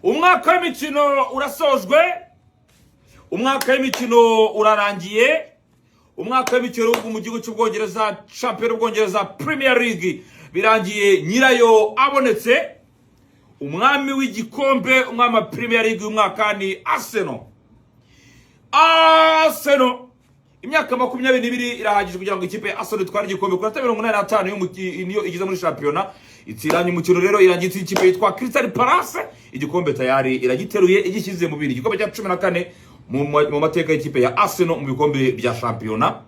Umwaka w'imikino urasojwe, umwaka w'imikino urarangiye. Umwaka w'imikino mu gihugu cy'Ubwongereza, shampiyona y'Ubwongereza, Premier League, birangiye nyirayo abonetse. Umwami w'igikombe, umwami wa Premier League y'umwaka ni Arsenal. Arsenal, imyaka 22 irahagije kugira ngo ikipe ya Arsenal itware igikombe. Ku manota 85 niyo igeze muri shampiyona, itsiranye umukino rero, irangiye itsinze ikipe yitwa Crystal Palace. Igikombe tayari iragiteruye, igishyize mu bindi, igikombe cya 14 mu mateka y'ikipe ya Arsenal mu bikombe bya shampiyona,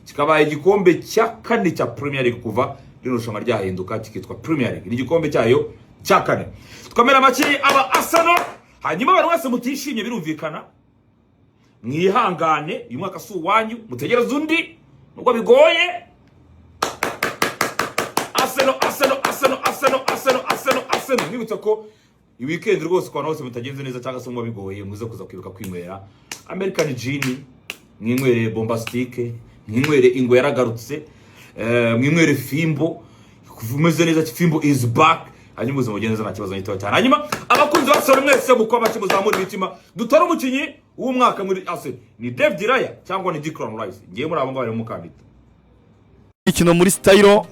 kikaba igikombe cya kane cya Premier League kuva rino rushanwa ryahinduka kikitwa Premier League. Ni igikombe cyayo cya kane. Twamera amashyi aba Arsenal. Hanyuma abantu bose mutishimye, birumvikana, mwihangane, uyu mwaka si uwanyu, mutegereze undi nubwo bigoye. Arsenal, Arsenal, Arsenal, Arsenal, Arsenal, Arsenal, Arsenal! Mwibutsa ko iyi weekend rwose, ku bantu bose mutagenze neza cyangwa se muba bigoye, muze kuza kwibuka kwinywera American Gin, mwinywere Bombastic, mwinywere Ingwe yaragarutse, mwinywere Fimbo. Kuva umeze neza, Fimbo is back. Hanyuma ubuzima bugende neza, nta kibazo gitoya cyane. Hanyuma abakunzi ba Arsenal mwese, mukoma amashyi, muzamura imitima. Dutore umukinnyi w'umwaka muri Arsenal: ni David Raya cyangwa ni Declan Rice? Ngiye muri abo ngabo harimo umukandida. Imikino muri style,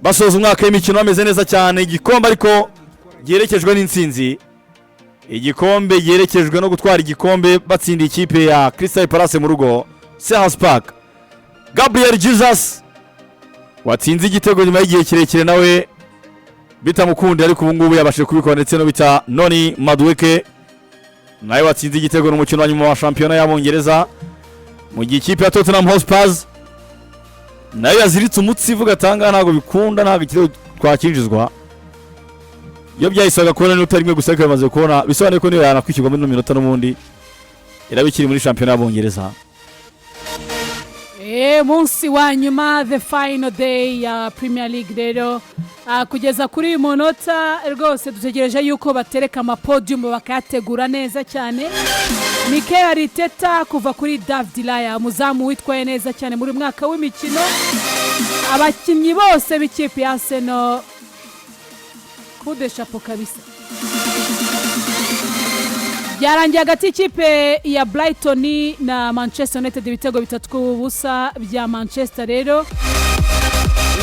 basoza umwaka w'imikino bameze neza cyane. Igikombe ariko giherekejwe n'intsinzi, igikombe giherekejwe no gutwara igikombe, batsindiye ikipe ya Crystal Palace mu rugo, Selhurst Park. Gabriel Jesus watsinze igitego nyuma y'igihe kirekire nawe bitamukundiye, ariko ubu ngubu yabashije kubikora, ndetse no bita Noni Madueke nawe watsinze igitego n'umukino wa nyuma wa shampiyona y'Abongereza, mu gihe ikipe ya Tottenham Hotspur nayo yaziritse umutsi ivuga atanga ntabwo bikunda, ntabwo igitego twakinjizwa. Iyo byayisaga kubona inota rimwe gusa, ariko yamaze kubona, bisobanuye ko niyo yanakwishyurwa muri ino minota n'ubundi iraba ikiri muri shampiyona y'Abongereza. Munsi wa nyuma, the final day ya Premier League rero, kugeza kuri uyu munota rwose dutegereje yuko batereka amapodium, bakayategura neza cyane. Mikel Arteta, kuva kuri David Raya, umuzamu witwaye neza cyane muri uyu mwaka w'imikino, abakinnyi bose b'ikipe ya Arsenal, coup de chapeau kabisa. Byarangiye hagati y'ikipe ya Brighton na Manchester United ibitego 3-0 bya Manchester rero,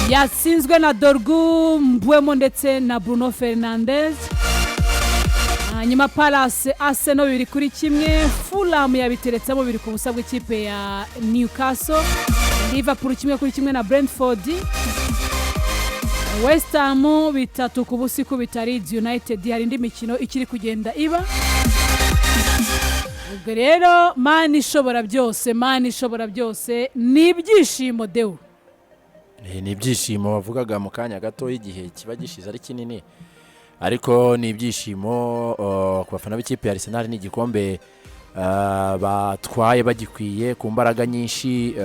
yatsinzwe na Dorgu, Mbeumo ndetse na Bruno Fernandes. Hanyuma Palace, Arsenal 2-1. Fulham yabiteretsemo 2-0 bw'ikipe ya Newcastle. Liverpool 1-1 na Brentford. West Ham 3-0 ikubita Leeds United. Hari indi mikino ikiri kugenda iba. Ubwo rero Mani ishobora byose, Mani ishobora byose, ni ibyishimo dewu. Ni ibyishimo bavugaga mu kanya gato y'igihe kiba gishize ari kinini, ariko ni ibyishimo ku bafana b'ikipe ya Arsenal. Ni igikombe batwaye bagikwiye ku mbaraga nyinshi,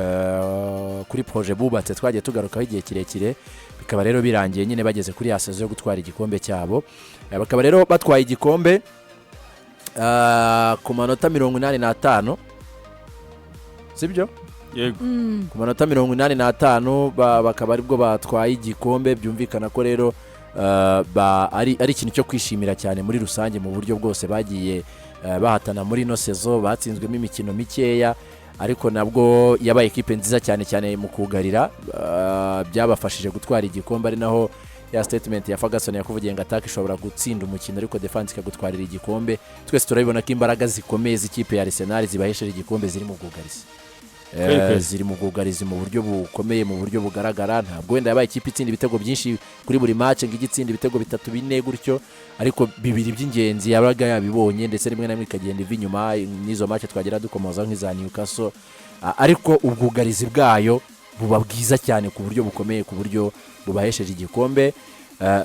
kuri projet bubatse twagiye tugarukaho igihe kirekire. Bikaba rero birangiye nyine bageze kuri ya saison yo gutwara igikombe cyabo. Bakaba rero batwaye igikombe ku manota 85, sibyo? Yego. Ku manota 85 bakaba aribwo batwaye igikombe. Byumvikana ko rero ari ikintu cyo kwishimira cyane muri rusange. Mu buryo bwose bagiye bahatana muri ino saison, batsinzwemo imikino mikeya, ariko nabwo yabaye ekipe nziza cyane cyane mu kugarira, byabafashije gutwara igikombe. Ari naho ya statement ya Ferguson yakuvugiye ngo attaque ishobora gutsinda umukino, ariko defense ikagutwarira igikombe. Twese turabibona ko imbaraga zikomeye z'ikipe ya Arsenal zibahesheje igikombe ziri mu bwugarizi. Kweli. Ziri mu bwugarizi mu buryo bukomeye, mu buryo bugaragara. Ntabwo wenda yabaye ikipe itsinda ibitego byinshi kuri buri match, ngo ijye itsinda ibitego bitatu, bine gutyo, ariko bibiri by'ingenzi yabaga yabibonye, ndetse rimwe na rimwe ikagenda iva inyuma n'izo match twagera dukomoza nk'iza Newcastle. Ariko ubwugarizi bwayo buba bwiza cyane ku buryo bukomeye, ku buryo bubahesheje igikombe.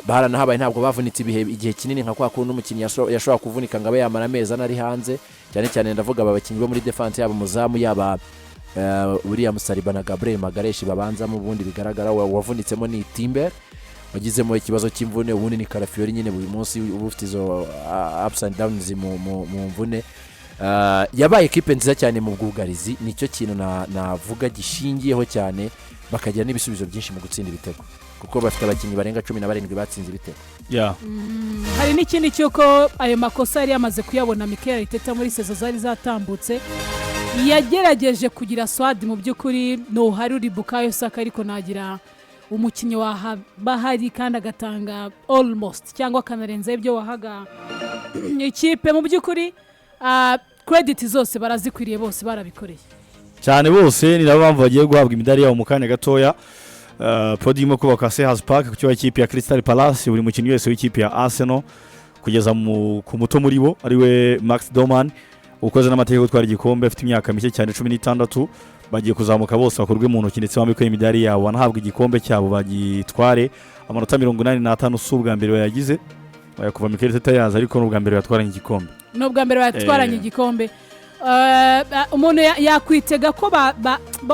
Baranahabaye, ntabwo bavunitse ibihe igihe kinini nka kwa kundi umukinnyi yashobora kuvunika ngo abe yamara amezi 4 ari hanze. Cyane cyane ndavuga aba bakinnyi bo muri defense, yaba umuzamu, yaba William Saliba na Gabriel Magalhaes babanzamo. Ubundi bigaragara wavunitsemo ni Timber wagizemo ikibazo cy'imvune, ubundi ni Calafiori nyine buri munsi uba ufite izo ups and downs mu mvune. Yabaye ekipe nziza cyane mu bwugarizi, nicyo kintu navuga gishingiyeho cyane, bakagira n'ibisubizo byinshi mu gutsinda ibitego. Kuko bafite abakinnyi barenga 17 batsinze ibitego. Hari n'ikindi cy'uko ayo makosa yari yamaze kuyabona Mikel Arteta muri saison zari zatambutse. Yagerageje kugira squad, mu by'ukuri ntuhari uri Bukayo Saka, ariko nagira umukinnyi wahaba ahari kandi agatanga almost cyangwa akanarenzaho ibyo wahaga ikipe. Mu by'ukuri credit zose barazikwiriye, bose barabikoreye. Cyane, bose ni nabo mpamvu bagiye guhabwa imidari yabo mu kanya gatoya. Podium kubaka Selhurst Park ku kibuga cy'ikipe ya Crystal Palace. Buri mukinnyi wese w'ikipe ya Arsenal kugeza ku muto muri bo, ariwe Max Dowman ukoze n'amategeko yo gutwara igikombe afite imyaka mike cyane, 16, bagiye kuzamuka bose bakorwe mu ntoki ndetse bambikwe imidari yabo, banahabwa igikombe cyabo bagitware. Amanota 85 si ubwa mbere bayagize. Oya, kuva Mikel Arteta yaza, ariko ni ubwa mbere batwaranye igikombe. Ni ubwa mbere batwaranye igikombe. Umuntu yakwitega ko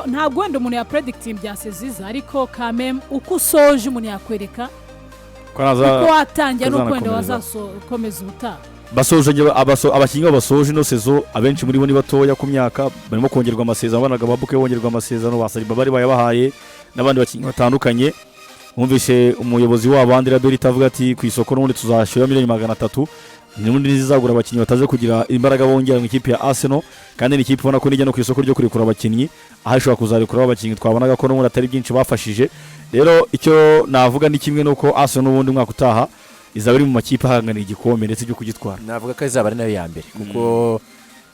ntabwo wenda umuntu yapredictinga bya seziza, ariko kameme uko usoje umuntu yakwereka ko naza uko watangira n'uko wenda kazanakomereza. wazakomeza ubutaha. Basoje abakinnyi babo basoje ino saison, abenshi muri bo ni batoya ku myaka, barimo kongerwa amasezerano. Banaga babuke bongerwa amasezerano, ba Saliba bari bayabahaye n'abandi bakinnyi batandukanye. Wumvise umuyobozi wabo Andrea Berta avuga ati ku isoko n'ubundi tuzashyira miliyoni 300, n'ubundi ntizizagura abakinnyi bataje kugira imbaraga bongera mu ikipe ya Arsenal. Kandi ni ikipe ubona ko nijya no ku isoko ryo kurekura abakinnyi, aho ishobora kuzarekuraho abakinnyi twabonaga ko n'ubundi atari byinshi bafashije. Rero icyo navuga ni kimwe, nuko Arsenal n'ubundi umwaka utaha izaba iri mu makipe ahanganira igikombe ndetse byo kugitwara. Navuga ko izaba ari nayo ya mbere, kuko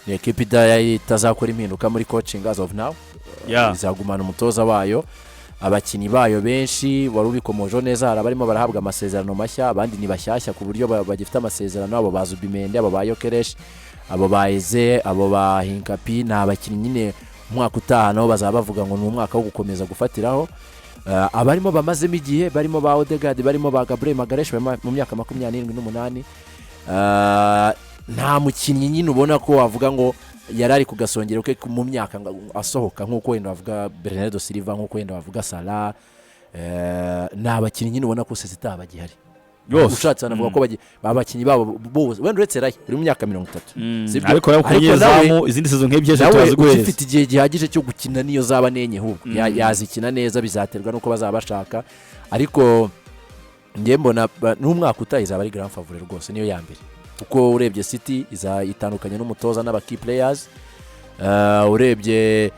ni ekipa itazakora impinduka muri coaching as of now. Izagumana umutoza wayo, abakinnyi bayo benshi wari ubikomojeho neza. Hari abarimo barahabwa amasezerano mashya, abandi ni bashyashya ku buryo bagifite amasezerano. Abo ba Zubimendi, abo ba Gyökeres, abo ba Eze, abo ba Hincapie, ni abakinnyi nyine umwaka utaha nabo bazaba bavuga ngo ni umwaka wo gukomeza gufatiraho. Abarimo bamazemo igihe, barimo ba Odegaard, barimo ba Gabriel Magalhães, bari mu myaka 27 n'umunani. Nta mukinnyi nyine ubona ko wavuga ngo yari ari ku gasongero ke mu myaka asohoka, nk'uko wenda wavuga Bernardo Silva, nk'uko wenda wavuga Salah. Ni abakinnyi nyine ubona ko sezitaha bagihari. Yose. Ushatse wanavuga ko abakinnyi babo bose, wenda uretse Raya uri mu myaka 30, sibyo? Ariko nawe ku Ariko munyezamu izindi saison nk'ebyiri eshatu nawe yaziguhereza. ugifite igihe gihagije cyo gukina, niyo zaba nenye ahubwo yazikina neza, bizaterwa n'uko bazaba bashaka. Ariko njye mbona n'umwaka utaha izaba ari grand favori rwose, niyo ya mbere, kuko urebye City iza itandukanye n'umutoza n'aba key players. Urebye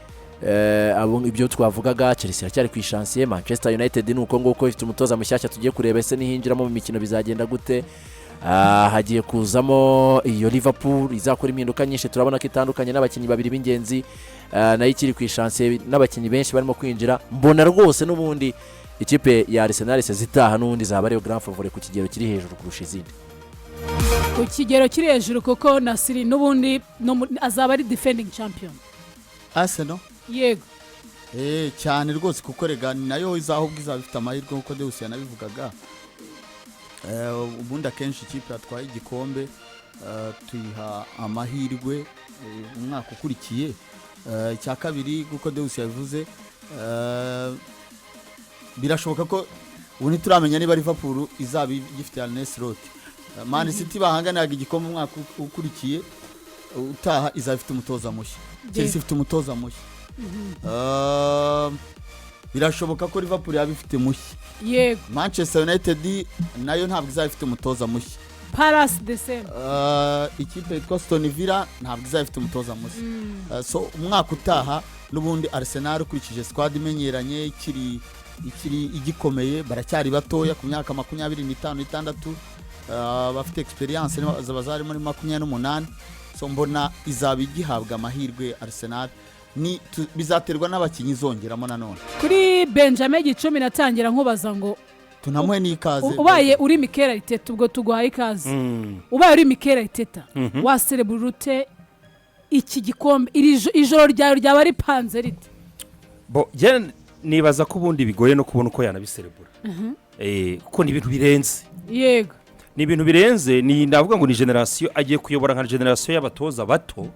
ibyo twavugaga, Chelsea iracyari ku ishansiye, Manchester United ni uko nguko, ifite umutoza mushyashya tugiye kureba ese nihinjiramo mu mikino bizagenda gute. Hagiye kuzamo iyo Liverpool izakora impinduka nyinshi, turabona ko itandukanye n'abakinnyi babiri b'ingenzi. Nayo ikiri ku ishansiye n'abakinnyi benshi barimo kwinjira. Mbona rwose n'ubundi ikipe ya Arsenal zitaha n'ubundi izaba ariyo grand favori ku kigero kiri hejuru kurusha izindi. Ku kigero kiri hejuru, kuko Nasiri n'ubundi no azaba ari defending champion. Arsenal? Yego. Cyane rwose, kuko rega ni nayo izahubwo izaba ifite amahirwe nk'uko Deus yanabivugaga. Ubundi akenshi ikipe yatwaye igikombe tuyiha amahirwe umwaka ukurikiye. Icya kabiri, nk'uko Deus yabivuze, birashoboka ko ubu ntituramenya niba Liverpool izaba igifite Arne Slot. Man City bahanganiraga igikombe umwaka ukurikiye utaha izaba ifite umutoza mushya. Chelsea ifite umutoza mushya. Birashoboka ko Liverpool yaba ifite mushya. Manchester United nayo ntabwo izaba ifite umutoza mushya. Palace the same. Ikipe yitwa Aston Villa ntabwo izaba ifite umutoza mushya. So umwaka utaha n'ubundi Arsenal, ukurikije squad imenyeranye, ikiri igikomeye, baracyari batoya ku myaka 25, 6, bafite experience zaba zari muri 28. So mbona izaba igihabwa amahirwe Arsenal. Ni bizaterwa n'abakinnyi izongeramo nanone. Kuri Benjamin Gicumbi, natangira nkubaza ngo tunamuhe n'ikaze. Ubaye uri Mikel Arteta, ubwo tuguhaye ikaze, ubaye uri Mikel Arteta waserebura ute iki gikombe? Iri ijoro ryawe ryaba ripanze rite? Bo njye nibaza ko ubundi bigoye no kubona uko yanabiserebura, kuko ni ibintu birenze. Ni ibintu birenze. Ni navuga ngo ni génération agiye kuyobora, nka génération y'abatoza bato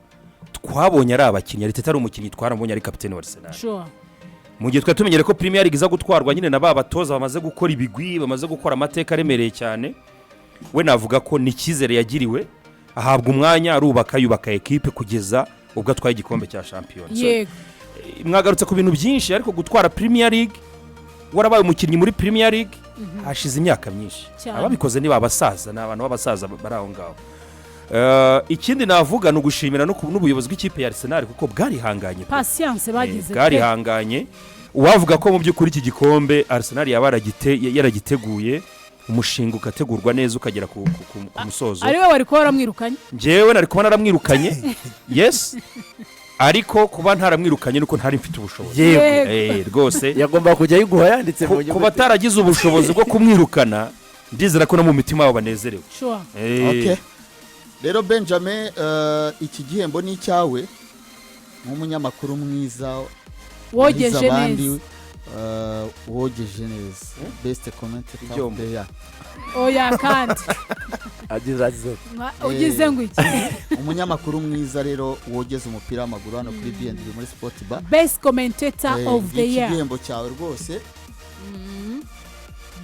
twabonye ari abakinnyi. Arteta ari umukinnyi, twaramubonye ari kapitene wa Arsenal. Mu gihe twari tumenyere ko Premier League iza gutwarwa nyine na ba batoza bamaze gukora ibigwi, bamaze gukora amateka aremereye cyane, we navuga ko ni icyizere yagiriwe, ahabwa umwanya, arubaka, yubaka ekipe kugeza ubwo atwaye igikombe cya shampiyona. So, mwagarutse ku bintu byinshi, ariko gutwara Premier League Warabaye umukinnyi muri Premier League hashize imyaka myinshi. Cyane. Ababikoze ni abasaza, ni abantu b'abasaza bari aho ngaho. Ikindi navuga ni ugushimira n'ubuyobozi bw'ikipe ya Arsenal kuko bwarihanganye pe. Patience bagize pe. Bwarihanganye. Uwavuga ko mu by'ukuri iki gikombe Arsenal yaba yaragiteguye, umushinga ugategurwa neza ukagera ku musozo. Ari we wari kuba waramwirukanye? Njyewe nari kuba naramwirukanye, yes, ariko kuba ntaramwirukanye nuko ntari mfite ubushobozi. Yego. Rwose. Yagomba kujya ayiguha yanditse mu nyuguti. Kuba ataragize ubushobozi bwo kumwirukana, ndizera ko no mu mitima yabo banezerewe. Sure. Okay. Rero Benjamin, iki gihembo ni icyawe nk'umunyamakuru mwiza wogeje wahize abandi, neza. Wogeje neza, best commentator of Ibyombo. the year. Oya kandi. Agize Ugize ngo iki? Umunyamakuru mwiza rero wogeza umupira w'amaguru hano kuri B&B muri Sport Bar. Best commentator of the Iki year. gihembo cyawe rwose.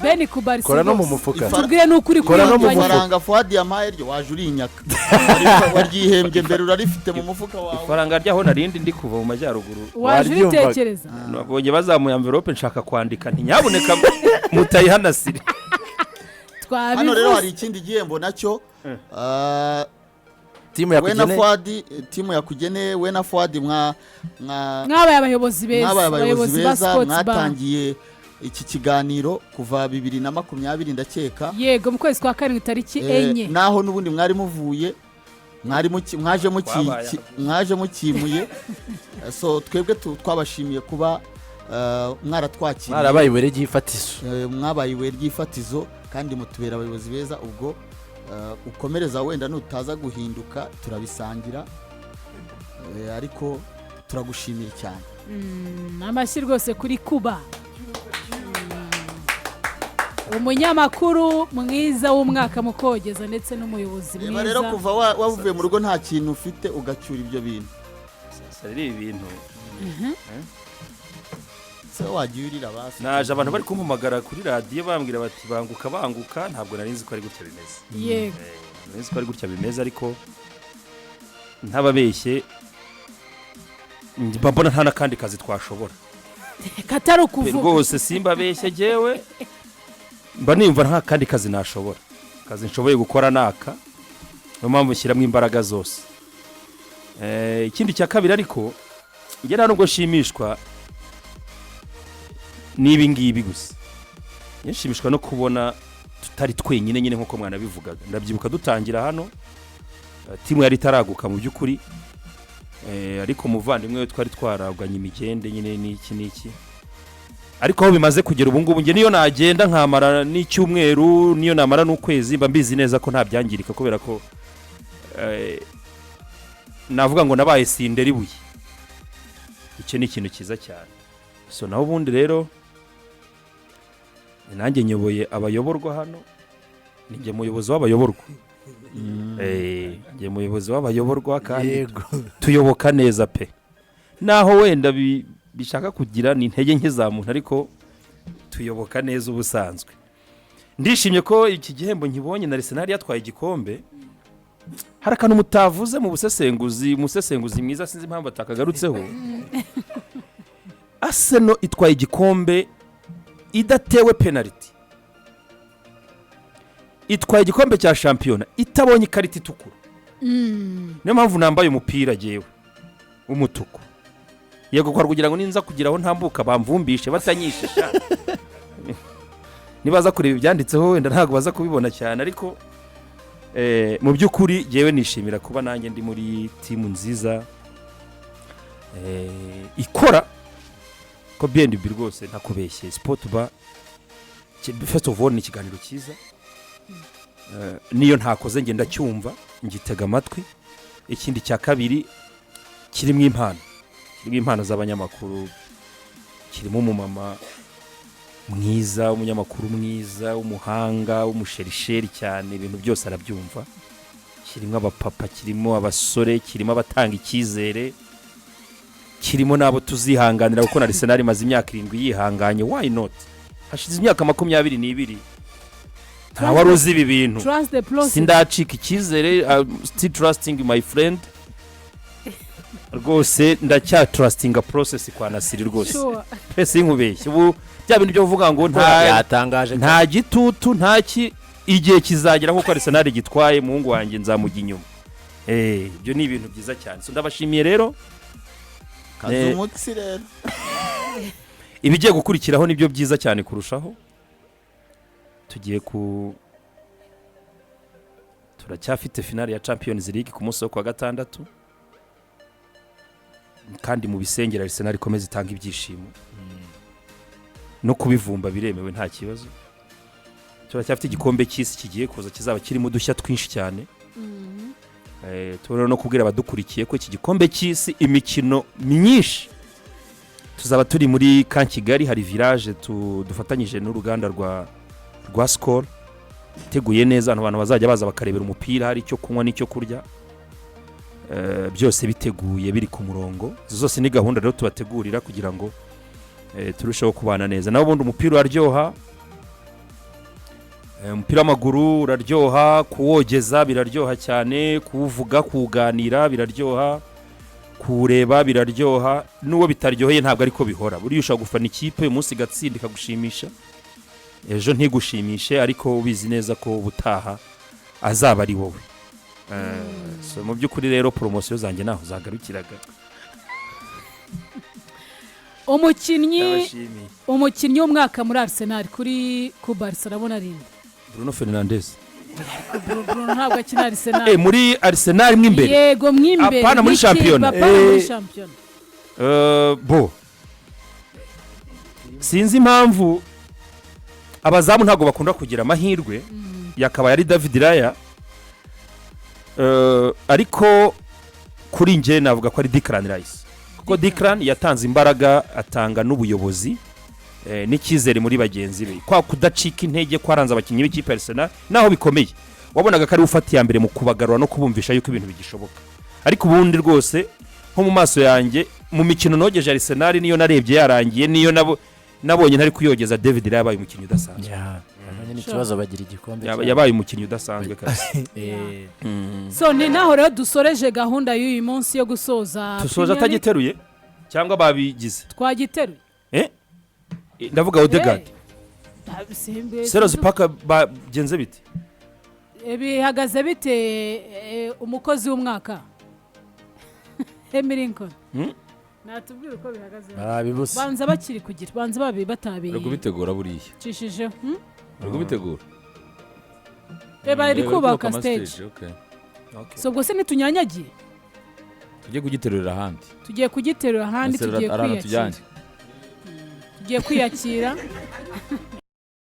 Ben Kubarsi. Kora no mu Rwose. mufuka. Tubwire n'ukuri. Kora no mu kwirukanye. mufuka. Ifaranga Fuadi yampaye ryo waje urinyaka, waryihembye mbere, urarifite mu mufuka wawe. Ifaranga ryaho narindi ndi kuva mu majyaruguru. Waje Waryumvaga. uritekereza. Nabonye bazamuye envelope, nshaka kwandika, ntinyaboneka mutayihanasire. Hano rero hari Twabivuze. ikindi gihembo nacyo, Timu we na yakugeneye. Fuadi, timu yakugeneye, we na Fuadi mwa Mwabaye abayobozi beza. Mwabaye abayobozi ba beza. Sports Bar. Mwatangiye iki kiganiro kuva 2020, ndakeka. Yego, mu kwezi kwa karindwi, tariki 4. Naho n'ubundi mwari muvuye, mwari Twabaye mwaje mukimuye. So twebwe twabashimiye kuba mwaratwakiriye. Mwarabaye ibuye ry'ifatizo. Mwabaye ibuye ry'ifatizo kandi mutubera abayobozi beza. Ubwo ukomereza, wenda nutaza guhinduka turabisangira. Ariko turagushimiye cyane. Amashyi rwose kuri Kuba, umunyamakuru mwiza w'umwaka mu kogeza ndetse n'umuyobozi Reba rero, mwiza. kuva wavuye mu rugo nta kintu ufite, ugacyura ibyo bintu. Sasa rero ibi bintu Se wagiye urira basi. Naje abantu bari kumpamagara kuri radiyo bambwira bati: "Banguka, banguka." Ntabwo nari nzi ko ari gutya bimeze. Nari nzi ko ari gutya bimeze, ariko ntababeshye mba mbona nta n'akandi kazi twashobora. Katari ukuvuga. Rwose simbabeshye, jyewe mba nimva nta kandi kazi nashobora. Akazi nshoboye gukora ni aka, niyo mpamvu nshyiramo imbaraga zose. Ikindi cya kabiri, ariko njye nta nubwo nshimishwa n'ibi ngibi gusa. Njye nshimishwa no kubona tutari twenyine nyine nk'uko mwanabivugaga. Ndabyibuka dutangira hano, timu yari itaraguka mu by'ukuri. Ariko umuvandimwe we twari twaraganye imigende nyine n'iki n'iki, ariko aho bimaze kugera ubu ngubu, njye niyo nagenda nkamara n'icyumweru, niyo namara n'ukwezi, mba mbizi neza ko nta byangirika, kubera ko navuga ngo nabaye sindera ibuye. Icyo ni ikintu cyiza cyane. So naho ubundi rero nanjye nyoboye abayoborwa hano, ni njye muyobozi w'abayoborwa. Njye muyobozi w'abayoborwa kandi tuyoboka neza pe, naho wenda bishaka kugira ni intege nke za muntu, ariko tuyoboka neza ubusanzwe. Ndishimye ko iki gihembo nkibonye na Arsenal yatwaye igikombe. Hari akantu mutavuze mu busesenguzi, umusesenguzi mwiza sinzi impamvu atakagarutseho. Arsenal itwaye igikombe idatewe penaliti, itwaye igikombe cya shampiyona itabonye ikarita itukura. Niyo mpamvu nambaye umupira jyewe w'umutuku, yego, kwa kugira ngo ninza kugira aho ntambuka bamvumbishe batanyishisha. Nibaza kureba ibyanditseho wenda ntabwo baza kubibona cyane, ariko mu by'ukuri jyewe nishimira kuba nanjye ndi muri timu nziza ikora ko B&B rwose ntakubeshye. Sport Bar, first of all, ni ikiganiro cyiza. Niyo ntakoze ngenda cyumva, ngitega amatwi. Ikindi cya kabiri, kirimo impano, kirimo impano z'abanyamakuru, kirimo umumama mwiza, umunyamakuru mwiza w'umuhanga, w'umusherisheri cyane, ibintu byose arabyumva. Kirimo abapapa, kirimo abasore, kirimo abatanga icyizere, kirimo n'abo tuzihanganira, kuko na Arsenal imaze imyaka 7 yihanganye. Why not? Hashize imyaka 22 nta wari uzi ibi bintu. Trust the process. Sindacika icyizere. I'm still trusting my friend. Rwose ndacyatrustinga process kwa Nasiri rwose. Pe, sinkubeshye, ubu bya bintu byo kuvuga ngo nta Yatangaje. Nta gitutu, nta ki, igihe kizagera nk'uko Arsenal gitwaye muhungu wanjye, nzamujya inyuma. Ibyo ni ibintu byiza cyane, so ndabashimiye rero. Kaza umutsi rero. Ibigiye gukurikiraho nibyo byiza cyane kurushaho. Tugiye ku turacyafite finale ya Champions League ku munsi wo kuwa gatandatu, kandi mu bisengera Arsenal ikomeza itanga ibyishimo, no kubivumba biremewe, nta kibazo. Turacyafite igikombe cy'isi kigiye kuza, kizaba kirimo udushya twinshi cyane. Tubona no kubwira abadukurikiye ko iki gikombe cy'isi, imikino myinshi tuzaba turi muri ka Kigali, hari village dufatanyije n'uruganda rwa Skol, iteguye neza, ahantu abantu bazajya baza bakarebera umupira, hari icyo kunywa n'icyo kurya. Byose biteguye, biri ku murongo. Izo zose ni gahunda rero tubategurira kugira ngo turusheho kubana neza. Naho ubundi umupira uraryoha. Umupira w'amaguru uraryoha, kuwogeza biraryoha cyane, kuwuvuga, kuwuganira biraryoha, kuwureba biraryoha. N'uwo bitaryoheye ntabwo ariko bihora. Buriya ushobora gufana ikipe uyu munsi igatsinda ikagushimisha, ejo ntigushimishe, ariko ubizi neza ko ubutaha azaba ari wowe. So mu by'ukuri rero promotion zanjye naho zagarukiraga. Umukinnyi Ndabashimiye. Umukinnyi w'umwaka muri Arsenal kuri Kubarisa arabona ari nde? Bruno Fernandes. Bruno ntabwo akina Arsenal. Muri Arsenal mo imbere? Yego, mw'imbere. Apana muri N'ikipe, shampiyona. Apana muri shampiyona. Bo sinzi impamvu abazamu ntabwo bakunda kugira amahirwe, yakabaye ari David Raya. Ariko kuri njye navuga ko ari Declan Rice, kuko Declan yatanze imbaraga, atanga n'ubuyobozi n'icyizere muri bagenzi be, kwa kudacika intege kwaranze abakinnyi b'ikipe ya Arsenal. Naho bikomeye, wabonaga ko ari we ufata iya mbere mu kubagarura no kubumvisha yuko ibintu bigishoboka. Ariko ubundi rwose nko mu maso yanjye, mu mikino nogeje Arsenal, niyo narebye yarangiye, niyo nabonye ntari kuyogeza, David Raya yabaye umukinnyi udasanzwe. Ya, nabonye ni ikibazo, bagira igikombe cyabo. Yabaye umukinnyi udasanzwe kabisa. So ni naho rero dusoreje gahunda y'uyu munsi yo gusoza Dusoje Premier League. atagiteruye cyangwa babigize? Twagiteruye. Eh? Ndavuga Odegaard. Simbi- Selhurst Park bagenze bite? Bihagaze bite? Umukozi w'umwaka Emily Lincoln natubwire uko bihagaze. Barabibuse. Banza bakiri kugira, banza babi batabi Bari kubitegura buriya. Cishijeho. Bari kubitegura. Bari Bari kubaka ama stage. Okay. So ubwo se nitunyanyagiye? Tujye kugiterurira ahandi. Tugiye kugiterura ahandi. Ese Tugiye ari ahantu kwiyakira. tujyanye. Tugiye kwiyakira.